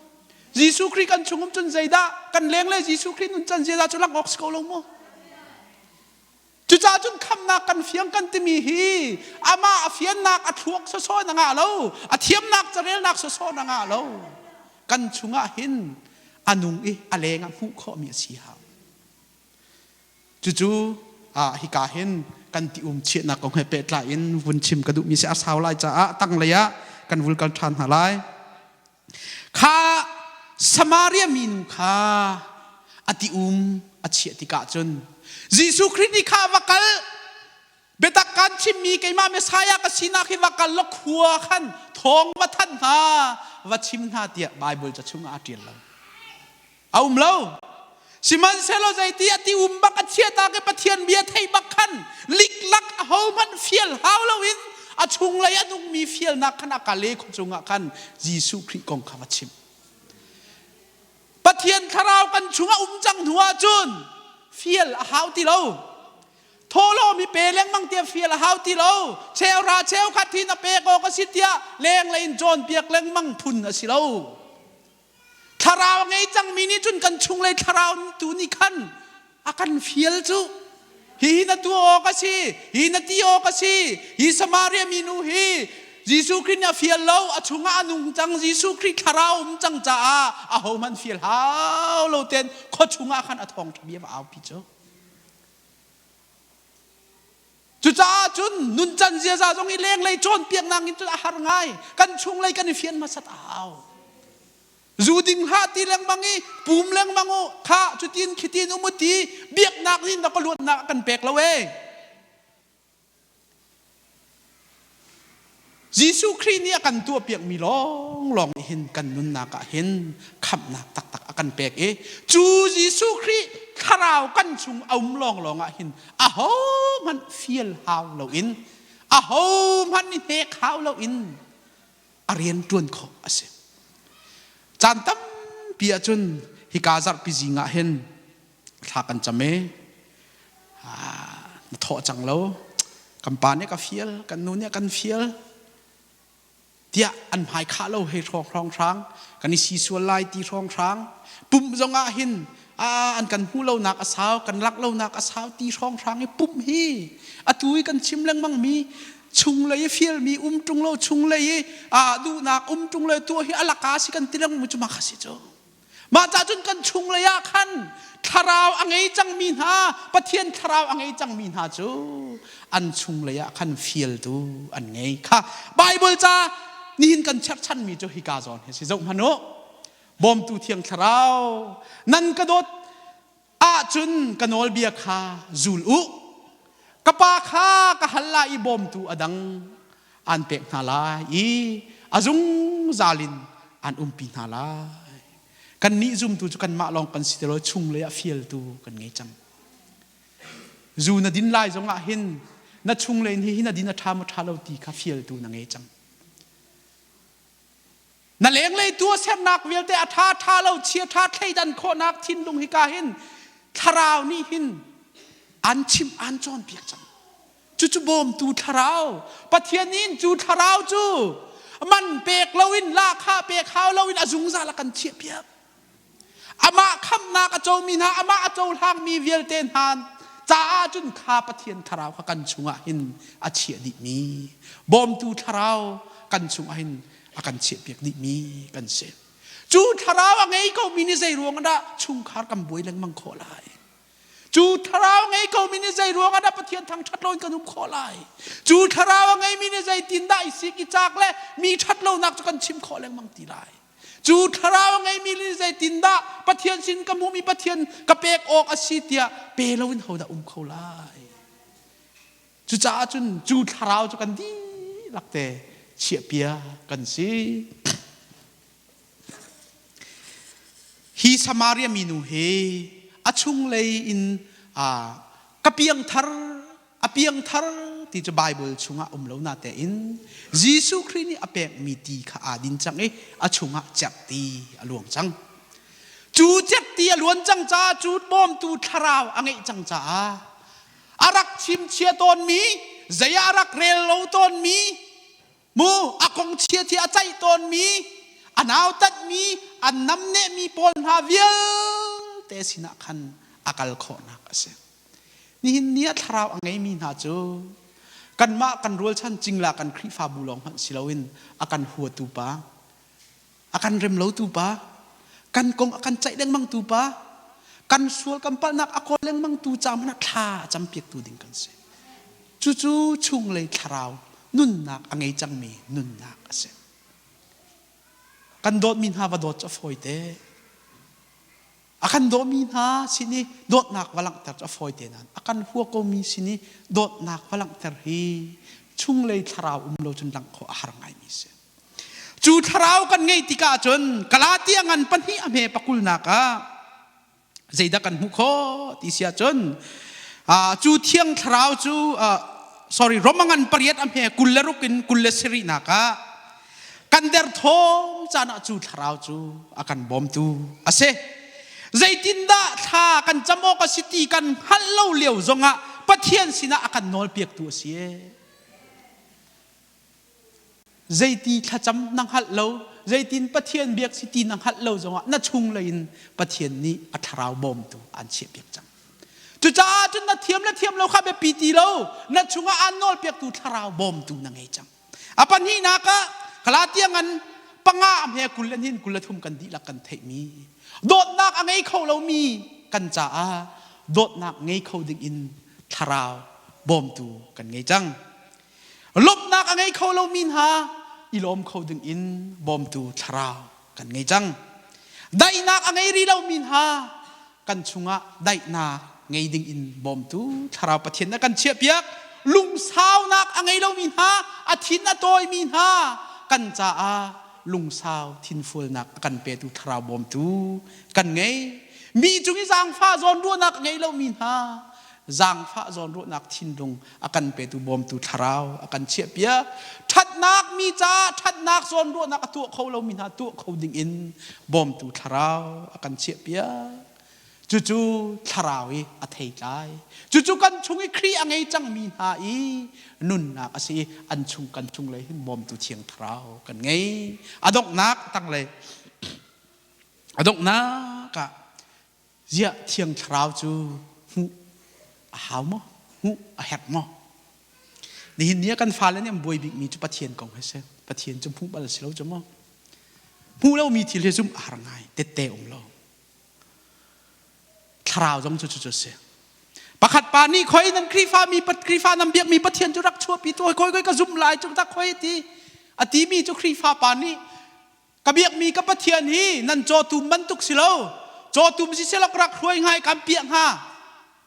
Jesuh Khrih kan chung um cun zeidah kan lenglei Jesuh Khrih nun can ziaza cu lak awk si ko lo maw? Cucaah cun khamnak kan fiang kan timi hi amah a fiannak a thluak sawsawh in a ngah lo, a thiamnak carelnak sawsawh in a ngah lo. Kan chungah hin a nung i a leng ah hmuh khawhmi a si hau. Cucu hika hin kan ti um chiahnak kong he pehtlai in vun chim ka duhmi si a sau lai caah tanglei ah kan vul kal ṭhan hna lai. Kha Samaria minu kha a ti um a chiah tikah cun Jesuh Khrih nih kha va kal biatak kan chimmi keimah Messiah ka sinak hi va kal law khua khan thawng va thanh hna va chim hna tiah Baibal ca chungah a ṭial lo. A um lo. Sihmanhsehlaw zeiti a ti um bak a chiatak i Pathian bia theih bak khan liklak ahohmanh fial hau loin a chunglei a nungmi fialnak khan a kal i khua cungah khan Jesuh Khrih kong kha va chim. Pathian thlarau kan chungah um cang hnu ahcun fial a hau ti lo. Thawhlawm hi pe lengmang tiah fial a hau ti lo. Cheuhra cheukhat hi na pek awk a si tiah lenglei in cawnpiak lengmang phun a si lo. Thlarau a ngei cangmi nih cun kan chunglei thlarau tu nih khan a kan fial cu hihi na tuah awk a si, hi na ti awk a si, hi Samaria minu hi Jesuh Khrih nih a fial lo, a chungah a nung cang Jesuh Khrih thlarau um cang caah ahohmanh fial hau lo tein khua chungah khan a thawngṭha bia va aupi cu. Cucaah cun nuncan ziaza zong hi lenglei cawnpiaknak in cun a har ngai. Kan chunglei kan i fian hmasat a hau. Zu ding hlah ti lengmang i pum lengmang u kha cutin khitin um u ti biaknak nih na ka luatnak a kan pek lo ee. Jesuh Khrih nih a kan tuahpiakmi lawnglawng nih hin kan nunnak ah hin khamhnak taktak a kan pek i cu Jesuh Khrih thlarau kan chung a um lawnglawng ah hin ahohmanh fial hau loin ahohmanh i hnek hau loin a rian ṭuan khawh a si. Caan tampi ahcun hika zarhpi zing ah hin thla kan cam i na thawh cang lo kan pa nih ka fial kan nu nih kan fial tiah an hmai khah lo hei hrawng hrawng hrang kan i si sual lai ti hrawng hrang pumh zong ah hin an kan hmuh lonak a sau kan lak lonak a sau ti hrawng hrang i pumh hi atu i kan chim lengmang mi chunglei i fialmi um ṭung lo chunglei i duhnak um ṭung lo tuah hi alaka si kan ti lengmang cu ma kha si cu Mah ca cun kan chunglei ah khan thlarau a ngei cangmi hna, Pathian thlarau a ngei cangmi hna cu an chunglei ah khan fialtu an ngei. Kha Bible ca nihin kan cherhchanmi cu hika zawn hi si. Zoh hmanh u. Bawmtu Thiang Thlarau, nan ka dawt ahcun ka nawlbia kha zul u. Ka pa kha ka hal lai i bawmtu a dang aan pek hna lai i a zungzal in aan umpi hna lai. Kannih zumtu cu kanmah lawng kan si ti lo, chunglei ah fialtu kan ngei cang. Zu na din lai zongah hin na chunglei in hihi na din a ṭha maw ṭha lo ti kha fialtu na ngei cang. Na lenglei tuahsernak vialte a ṭha ṭha lo chia ṭha thleidan khawhnak thinlung hika hin thlarau nih hin an chimh an cawnpiak cang. Cucu bawmtu thlarau Pathian in cu thlarau cu man pek loin lahkhah pek hau loin a zungzal a kan chiahpiak. Amah khamhnak a comi hna, amah a cohlangmi vialte hna caah cun kha Pathian thlarau kha kan chungah hin a chiah dihmi bawmtu thlarau kan chungah hin a kan chiahpiak dihmi kan si. Cu thlarau a ngei komi nih zei ruang dah chungkhar kan buai lengmang khawh lai? Cu thlarau ngei komi nih zei ruang ah dah Pathian thangṭhat loin kan um khawh lai? Cu thlarau a ngeimi nih zeitindah i sik i caak le mi ṭhat lonak cu kan chim khawh lengmang ti lai? Cu thlarau a ngeimi nih zeitindah Pathian sin ka hmuhmi Pathian ka pek awk a si tiah pe loin hodah um kho lai? Cucaah cun cu thlarau cu kan dihlak te chiahpiak kan si. Hi Samaria minu hi a chunglei in ka piangthar a piangthar ti cu Baibal chungah um lo na tein Jesuh Khrih nih a pekmi ti kha aa din cang i a chungah cerhti a luang cang. Cu cerhti a luan cang caah cu bawmtu thlarau a ngeih cang caah a rak chimchia tawnmi, zei ah a rak rel lo tawnmi, mu a kong chia thi a caih tawnmi, a nautatmi, an namnehmi pawl hna vialte sinah khan a kal khawhnak a si. Nihin ni ah thlarau a ngeimi hna cu kanmah kan rualchan cingla kan Khrihfabu lawng hmanh si loin a kan huatu pa, a kan rem lotu pa, kan kong a kan ceih lengmangtu pa, kan sual kan palhnak a kawl lengmangtu ca hmanh ah thla a campiaktu ding kan si. Cucu chunglei thlarau nunnak a ngei cangmi nunnak a si. Kan dawtmi hna va dawt cu a fawi te. A kan dawmi hna sin i dawtnak va langhter cu a fawi te nain a kan hua komi sin i dawtnak va langhter hi chunglei thlarau um lo cun langh khawh a har ngaimi a si. Cu thlarau kan ngeih tikah cun Galatia ngan pahnih a hme pakulnak ah zeidah kan hmuh khawh ti si ahcun cu thiang thlarau cu sorry Roma ngan pariat a hme 26 in 27nak ah kan derthawm caan ah cu thlarau cu a kan bawmtu a si. Zeitindah thla kan cam awk a si ti kan hngalh lo lio zongah Pathian sinah a kan nawlpiaktu a si. Zeiti thlacam na hngalh lo, zeitin Pathian biak si ti na hngalh lo zongah na chunglei in Pathian nih a thlarau bawmtu aan chiahpiak cang. Cucaah cun na thiam le thiam lo kha biapi ti lo, na chungah aan nawlpiaktu thlarau bawmtu na ngei cang. A pahnihnak ah Galatia ngan panga a hme 20 le hin 23 kan dihlak kan theihmi dawtnak a ngei kho lomi kan caah dawtnak ngei kho ding in thlarau bawmtu kan ngei cang. Lawmhnak a ngei kho lomi hna i lawm kho ding in bawmtu thlarau kan ngei cang. Daihnak a ngei rih lomi hna kan chungah daihnak ngei ding in bawmtu thlarau Pathian na kan chiahpiak. Lungsaunak a ngei lomi hna, a thin a tawimi hna kan caah lungsau thinfualnak a kan petu thlarau bawmtu kan ngei. Mi cung i zaangfah zawnruahnak a ngei lomi hna zaangfah zawnruahnak thinlung a kan petu bawmtu thlarau a kan chiahpiak. Ṭhatnak mi caah ṭhatnak zawnruahnak a tuah kho lomi hna tuah kho ding in bawmtu thlarau a kan chiahpiak. Cucu thlarau i a theitlai. Cucu kan chung i Khrih a ngei cangmi hna i nunnak a si i an chung kan chung lei hin bawmtu thiang thlarau kan ngei. A donghnak tanglei a donghnak ah Ziah Thiang Thlarau cu hmuh a hau maw? Hmuh a herh maw? Nihin ni ah kan fale nih an buai bikmi cu Pathian kong hi si. Pathian cu hmuh bal si lo cu maw? Hmuh lomi thil hi zumh a har ngai, tette um lo. Thlarau zong cu cucu si. Pakhat pa nih khoi nan Khrihfa mi Khrihfa nan biakmi Pathian cu rak chuahpi tu khoi khoi ka zumh lai cu tak khoi ti a timi cu Khrihfa pa nih Ka biakmi ka Pathian hi nan cawtum bantuk si lo. Cawtum si selaw ka rak hruai hnga i kan piah hnga.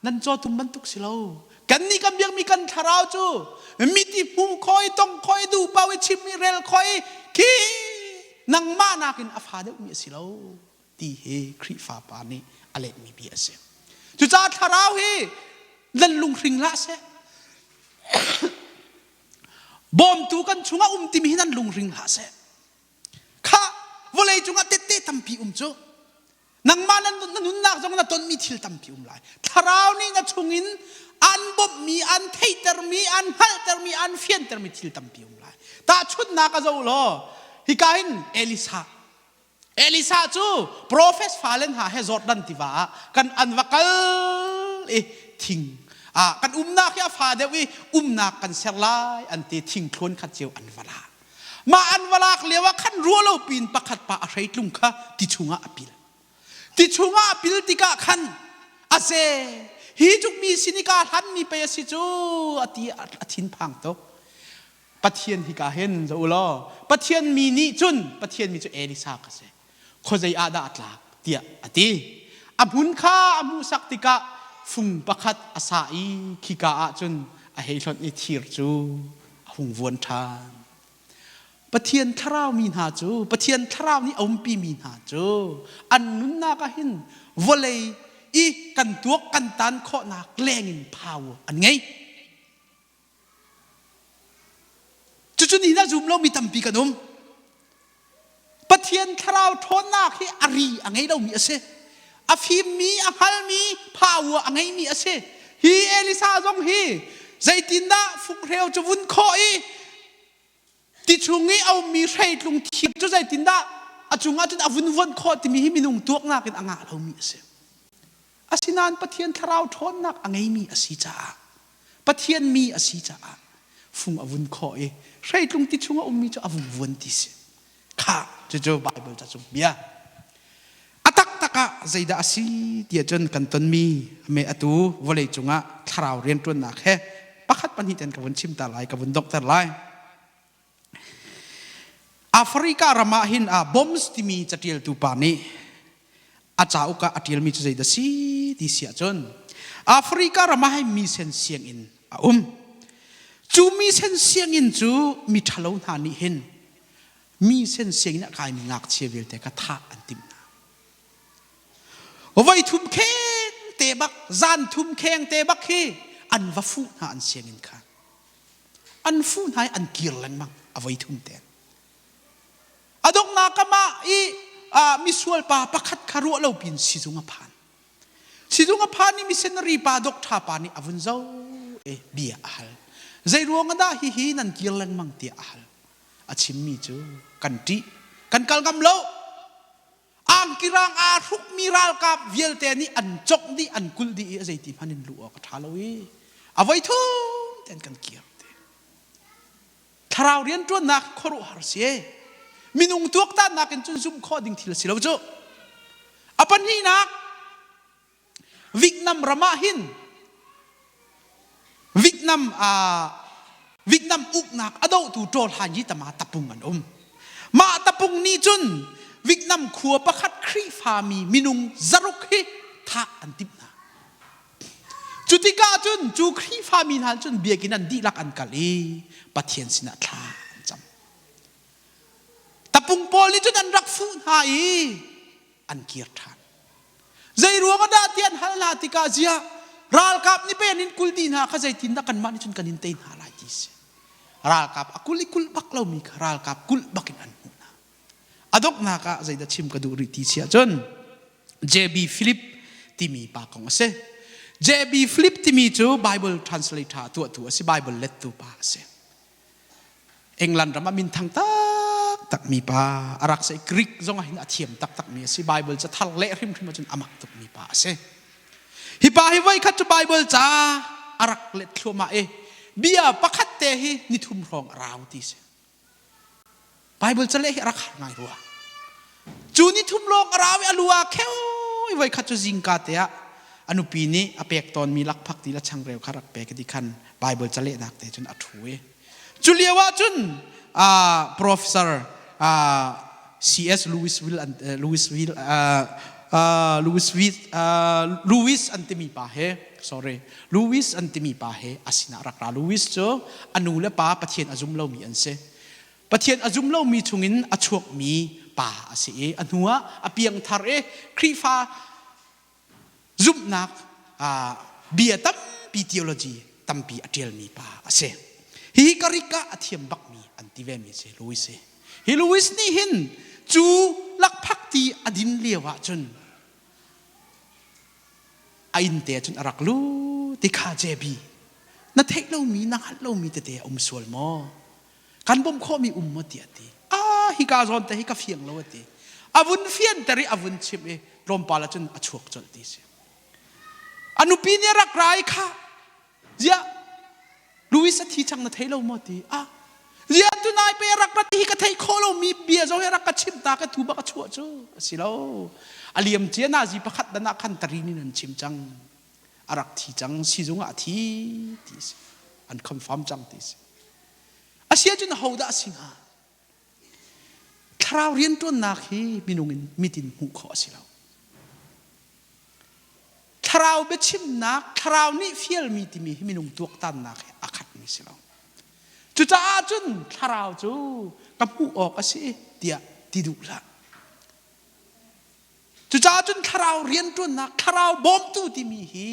Nan cawtum bantuk si lo. Kannih kan biakmi kan thlarau cu mit i hmu kho i tong kho i duh paoh i chim i rel kho i khi nangmah nakin a fa deuhmi a si lo ti hi Khrihfa pa nih a lehmi bia a si. Cucaah thlarau hi nan lunghring hlah seh. Bawmtu kan chungah um timi hi nan lungring hlah seh. Khah vawlei cungah tette tampi um cu. Nangmah na nunnak zong na tonmi thil tampi um lai. Thlarau nih na chungin an bawmhmi, an theihtermi, an hngalhtermi, an fiantermi thil tampi um lai. Tahchunhnak a zo law, hika hin Elisa Elisa cu profet fale hna he Jordan tiva ah kan an va kal i thing ah kan umnak hi a fa deuh i umnak kan ser lai an ti thing thluan khat cio an va lak. Mah an va lak lio ah khan rualo piin pakhat pa a hreitlung kha ti chungah a pil. Ti chungah a pil tikah khan a ze hi cuk mi sin i ka hlanmi pei a si cu a ti a thinphang tuk. Pathian hika hin zoh u law Pathian mi nih cun Pathian mi cu Elisa ka si khuazei ah dah a tlak tiah a ti a hmun kha a hmuhsak tikah fung pakhat a sah i khika ah cun a hei hlonh i thir cu a hung vuan ṭhan Pathian thlarau mi hna cu Pathian thlarau nih a umpi mi hna cu an nunnak ah hin vawlei i kan tuak kan tan khawhnak lengin power an ngei. Cucu nihin ah zum lomi tampi kan um. Pathian thlarau ṭhawnnak hi a ri a ngei lomi a si. A fimmi, a hngalmi, phaua a ngeimi a si. Hi Elisa zong hi zeitindah funghreu cu vun khawh i ti chung i a ummi hreitlung thir cu zeitindah a cungah cun a vun vuan khawh timi hi minung tuaknak in a ngah lomi a si. Asinain Pathian thlarau ṭhawnnak a ngeimi a si caah Pathian mi a si caah fung a vun khawh i hreitlung ti chung a ummi cu a vung vuan ti si. Kha cucu Bible ca cung bia. A taktak ah zeidah a si ti ahcun kan tonmi me atu vawlei cungah thlarau rianṭuannak he pakhat pahnih ten ka vun chim ta lai ka vun donghter lai. Africa ram ah hin bombs timi catialtu pa nih a cauk ah a ṭialmi cu zeidah si ti si ahcun Africa ram ah hin misen sianginn a um. Cu misen sianginn cu mi ṭhalo hna nih hin misen sianginn a kaimi ngakchia vialte kha thah an timh hna. Voi thum kheng te bak, zan thum kheng te bak hi an va fuh hna an sianginn kha. An fuh hna i an kir lengmang a voi thum te. A donghnak ah mah i misual pa pakhat kha ruah lo piin sizung a phan. Sizung a phan i missionary pa doctor pa nih a vun zoh i bia a hal. Zei ruang ah dah hihi nan kir lengmang tiah a hal. A chimmi cu kan ṭih, kan kal ngam lo. Angkirang aa hrukmi ralkap vialte nih an congh dih, an kulh dih i a zeiti hmanh in luh awk a ṭha lo i a voi thum ten kan kir ti. Thlarau rianṭuannak khuaruahhar si e. Minung tuaktannak in cun zumh khawh ding thil a si lo cu. A pahnihnak, Vietnam ram ah hin Vietnam Vietnam uknak a dohtu Ṭawl Han Yi Tama tapung an um. Mah tapung nih cun Vietnam khua pakhat Khrihfami minung zaruk hi thah an timh hna. Cu tikah cun cu Khrihfami hna cun biakinn an dihlak an kal i Pathian sinah thla an cam. Tapung pawl nih cun an rak fuh hna i an kir ṭhan. Zei ruang ah dah ti an hal hna tikah ziah ralkap nih pen in kul dih hna kha zeitindah kanmah nih cun kan in tei hna lai ti si. Ralkap a kul i kulh bak lomi kha ralkap kulh bak in an hmuh hna. A donghnak ah zeidah chim ka duh rih ti si ahcun JB Philip timi pa kong a si. JB Philip timi cu Bible translator tuahtu a si, Bible lettu pa a si. England ram ah minthang taktak mi pa a rak si. Greek zong ah hin a thiam taktak mi a si. Bible ca thar leh hrimhrim ahcun a mak tuk mi pa a si. Hi pa hi voikhat cu Bible ca a rak let thluahmah i bia pakhat te hi nithum hrawng a rau ti si. Bible ca leh hi a rak har ngai rua. Cu nithum lawng a rau i a lu ah kheu i voikhat cu zingka te ah a nupi nih a pek tawnmi lakphak ti le changreu kha rak pek ti khan Bible calehnak te cun a ṭhu i cu lio ah cun professor C.S. Lewis Will Lewis Will Lewis Lewis an timi pa he sorry Lewis an timi pa he a sinah rak ra Lewis cu a nu le pa Pathian a zum lomi an si Pathian a zum lomi chungin a chuakmi pa a si i a hnu ah a piangthar i Khrihfa zumhnak bia tampi theology tampi a ṭialmi pa a si. Hihi Greek ah a thiam bakmi an ti vemi a si Louis hi. Hi Louis nih hin cu lakphakti a din lio ah cun a inn te cun a rak lu ti kha JB na theih lomi na hngalh lomi tete a um sual maw kan bawmh khawhmi um maw tiah a ti ah hika zawn te hi ka fiang lo a ti a vun fianter i a vun chimh i tlawmpal ah cun a chuak colh ti si a nupi nih a rak ra i kha ziah Louis a thi cang na thei lo maw ti ah ziah tunai pe rak ra ti hi ka theih khawh lo mi bia zong hi rak ka chimh ta ka thu bak a chuah cu a si lo a liam cia nazi pakhat dan ah khan tarin in an chim cang a rak thi cang sizung ah a thi ti si an confirm cang ti si A si ahcun ahodah a si hnga? Thlarau rianṭuannak hi minung in mit in hmuh khawh a si lo. Thlarau biachimnak, thlarau nih fialmi timi hi minung tuaktannak he a khatmi si lo. Cucaah cun thlarau cu ka hmuh awk a si tiah ti duh hlah. Cucaah cun thlarau rianṭuannak, thlarau bawmtu timi hi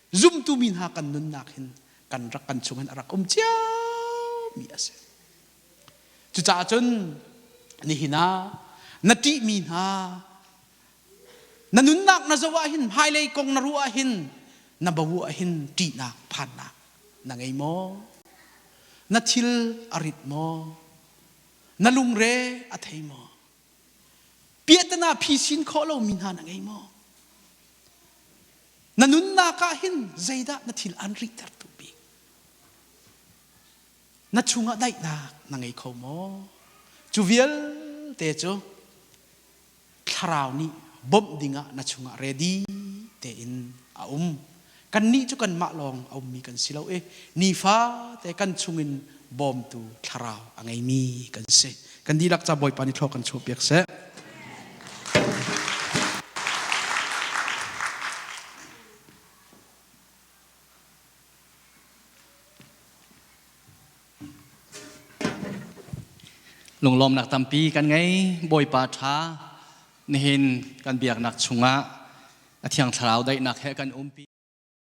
zumtu mi hna kan nunnak hin kan rak kan chungin a rak um ciami a si. Cucaah cun nihin ah na ṭihmi hna na nunnak na zoh ah hin hmailei kong na ruah ah hin na bo ah hin ṭihnak phannak na ngei maw? Na thil a rit maw? Na lungre a thei maw? Piahtana phisin khawh lomi hna na ngei maw? Na nunnak ah hin zeidah na thil an rihtertu bik? Na chungah daihnak na ngei kho maw? Cu vialte cu thlarau nih bawmh dingah na chungah ready tein a um. Kannih cu kanmah lawng a ummi kan si lo i nifa te kan chungin bawmtu thlarau a ngeimi kan si. Kan dihlak ca Bawipa nih thlawk kan chuahpiak seh. Lunglawmnak tampi kan ngei. Bawipa ṭha nihin kan biaknak chungah a thiang thlarau daihnak he kan umpi.